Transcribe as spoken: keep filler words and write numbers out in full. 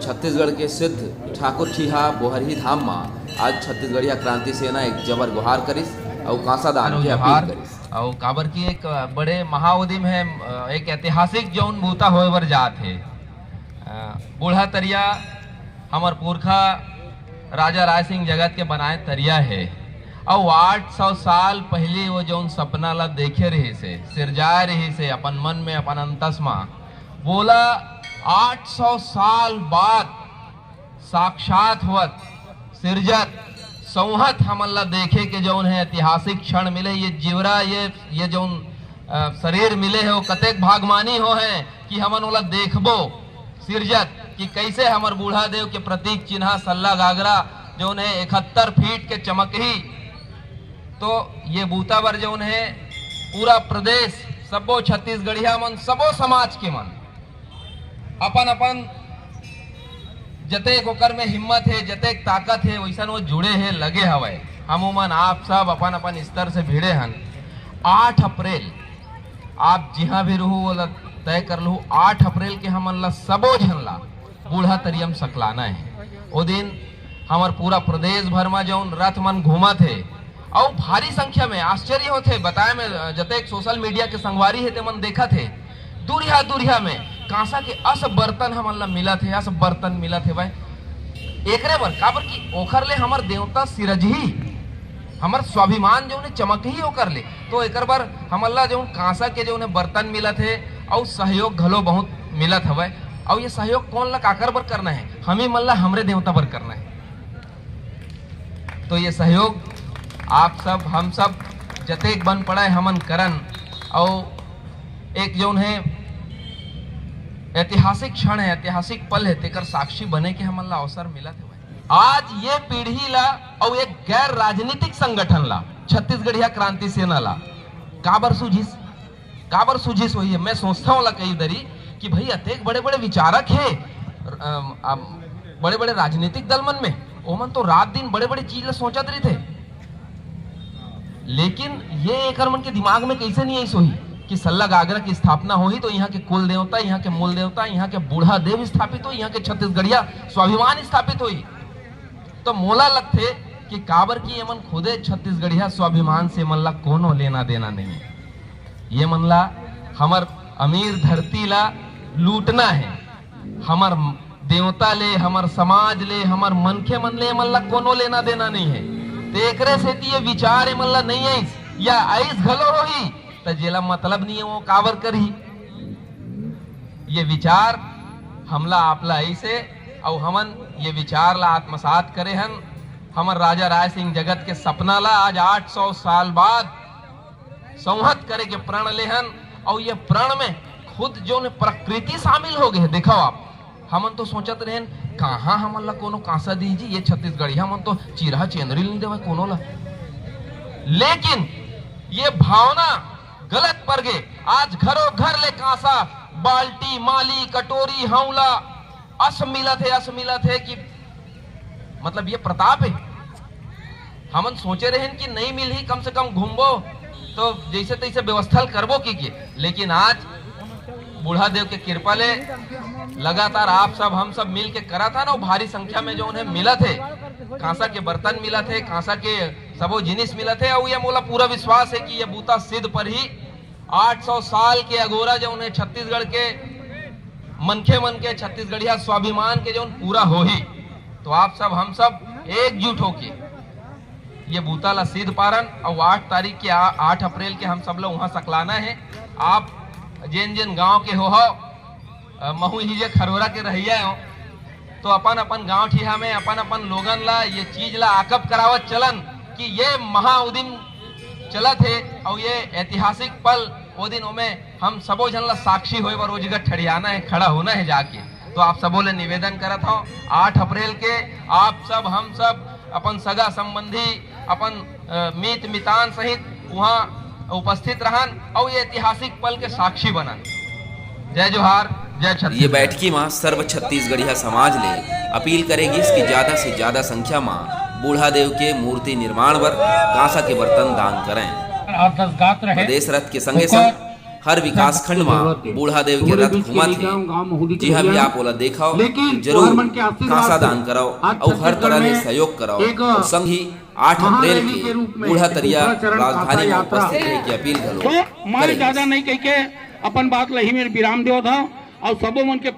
छत्तीसगढ़ के सिद्ध ठाकुर ठीहा बोहरही धाम म आज छत्तीसगढ़िया क्रांति सेना एक जबर गुहार करिस अउ कांसा दान के अपील करिस। अउ काबर कि एक बड़े महाउदिम हे, एक ऐतिहासिक जौन बूता होय बर जात हे। अ, बूढ़ा तरिया हमर पुरखा राजा राय सिंह जगत के बनाए तरिया हे। अउ आठ सौ साल पहिली वो जौन सपना ला देखे रहिस हे, सिरजाए रहिस हे अपन मन में, अपन अंतस मा, वोला आठ सौ साल बाद साक्षात होवत, सिरजत, संवत हमन ला देखे के जौन हे ऐतिहासिक क्षण मिले, ये जीवरा, ये, ये जौन, अ, शरीर मिले हे, वो कतेक भागमानी हो हे कि हमन ओला देखबो सिरजत, कि कैसे हमर बूढ़ा देव के प्रतीक चिन्हा सल्ला गागरा जौन हे इकहत्तर फीट के चमकही। तो ये बूता बर जौन हे पूरा प्रदेश, सबो छत्तीसगढ़िया मन, सबो समाज के मन अपन अपन जतेक ओकर में हिम्मत हे, जतेक ताकत हे, वैसन वो जुड़े हे, लगे हवय। हम उमन आप सब अपन अपन स्तर से भिड़े हन। आठ अप्रैल आप जिहां भी रहू, ओला तय कर लहू, आठ अप्रैल के हमन ला सबो झन ला बूढ़ा तरिया म सकलाना हे। ओ दिन हमर पूरा प्रदेश भर म जौन रथ मन घूमत हे, अउ भारी संख्या में, आश्चर्य होथे, बताए में, अ, जतेक सोशल मीडिया के संगवारी हे, तेमन देखत हे, दुरिहा दुरिहा में कांसा के अस बर्तन हमन ला मिलत हे, अस बर्तन मिलत हे भाई। एकरे बर, काबर कि ओखर ले हमर देवता सिरजही, हमर स्वाभिमान जौन हे चमकही ओकर ले। तो एकर बर हमन ला जौन कांसा के जौन हे बर्तन मिलत हे, अउ सहयोग घलो बहुत मिलत हवय। अउ ये सहयोग कोन ला काकर बर करना हे? हम ही मन ला हमरे देवता बर करना हे। तो ये सहयोग आप सब, हम सब जतेक बन पड़े हमन करन, अउ एक जौन हे ऐतिहासिक क्षण हे, ऐतिहासिक पल हे, तेकर साक्षी बने के हमन ला अवसर मिलत हे। आज ये पीढ़ी ला अउ एक गैर राजनीतिक संगठन ला, छत्तीसगढ़िया क्रांति सेना ला काबर सूझिस? काबर सूझिस होही? मैं सोचता हूँ ला कई दरी कि भाई, अतेक बड़े-बड़े विचारक हे, अम, अम, बड़े-बड़े राजनीतिक दल मन में, ओमन तो रात दिन बड़े-बड़े चीज ला सोचत रहिथे। लेकिन ये एकर मन के दिमाग में कैसे नहीं आइस होही कि सल्ला गागरा की स्थापना होही तो यहाँ के कुल देवता, यहाँ के मूल देवता, यहाँ के बूढ़ा देव स्थापित होही, यहाँ के छत्तीसगढ़िया स्वाभिमान स्थापित होही। तो मोला लगथे कि काबर कि एमन खुदे छत्तीसगढ़िया स्वाभिमान से एमन ला कोनो लेना देना नहीं हे। ये मन ला हमर अमीर धरती ला लूटना हे, हमर देवता ले, हमर समाज ले, हमर मनखे मन ले, ये मन ला कोनो लेना देना नहीं हे। ते एकरे सेती ये विचार ये मन ला नहीं आइस, या आइस घलो होही, त जेला मतलब नहीं हे, वो काबर करही? ये विचार हमला आपला आइस हे, अउ हमन ये विचार ला आत्मसात करे हन। हमर राजा राय सिंह जगत के सपना ला आज आठ सौ साल बाद संहत करे के प्रण लेहन, अउ ये प्रण में खुद जौन प्रकृति शामिल हो गे हे। देखो आप, हमन तो सोचत रहेन, कहाँ हमन ला कोनो कांसा दी जी, ये छत्तीसगढ़िया मन तो चिरहा चेंदरी ल नहीं देवय कोनो ला। लेकिन ये भावना गलत पर गे। आज घरो घर ले कांसा, बाल्टी, माली, कटोरी, हौला अस मिलत हे, अस मिलत हे कि मतलब ये प्रताप हे। हमन सोचे रहेन कि नहीं मिलही, कम से कम घूमबो तो जैसे तैसे व्यवस्था ल करबो की के, लेकिन आज बूढ़ा देव के कृपा ले लगातार आप सब, हम सब मिल के करत हन, अउ भारी संख्या में जौन हे मिलत हे, कांसा के बर्तन मिलत हे, कांसा के सबो जिनिस मिलत हे, अउ ये मोला पूरा विश्वास हे कि ये बूता सिद्ध परही। आठ सौ साल के अगोरा जौन हे छत्तीसगढ़ के मनखे मन के, छत्तीसगढ़िया स्वाभिमान के जौन पूरा होही, तो आप सब, हम सब एकजुट होके ये बूता ला सिद्ध पारन। अउ आठ तारीख के, आ-, आठ अप्रैल के हम सब ला उहाँ सकलाना हे। आप जेन जेन गांव के हो हव, अ, महू ही जे खरोरा के रहइया हो, तो अपन अपन गांव ठिहा में अपन अपन लोगन ला ये चीज ला आकब करावत चलन कि ये महाउदिम चलत हे, अउ ये ऐतिहासिक पल, ओ दिन ओमे हम सबो झन ला साक्षी होय बर ओ जगह ठड़ियाना हे, खड़ा होना हे जाके। तो आप सबो ले निवेदन करत हव, आठ अप्रैल के आप सब, हम सब अपन सगा संबंधी, अपन, अ, मीत मितान सहित उहाँ उपस्थित रहन अउ ये ऐतिहासिक पल के साक्षी बनन। जय जोहार, जय छत्तीसगढ़। ये बैठकी म सर्व छत्तीसगढ़िया समाज ले अपील करे गिस कि ज्यादा से ज्यादा संख्या म बूढ़ा देव के मूर्ति निर्माण बर कांसा के बर्तन दान करें। प्रदेश रथ के संगे संग हर विकास खंड म बूढ़ा देव के रथ घूमत हे। जिहां भी आप ओला देखव, जरूर कांसा दान करव अउ हर तरह ले सहयोग करव। अउ संग ही आठ अप्रैल के बूढ़ा तरिया राजधानी म उपस्थित रहे के अपील घलो करे। ज्यादा नहीं कहिके अपन बात ल ही मेर विराम देवत हव अउ सबो मन के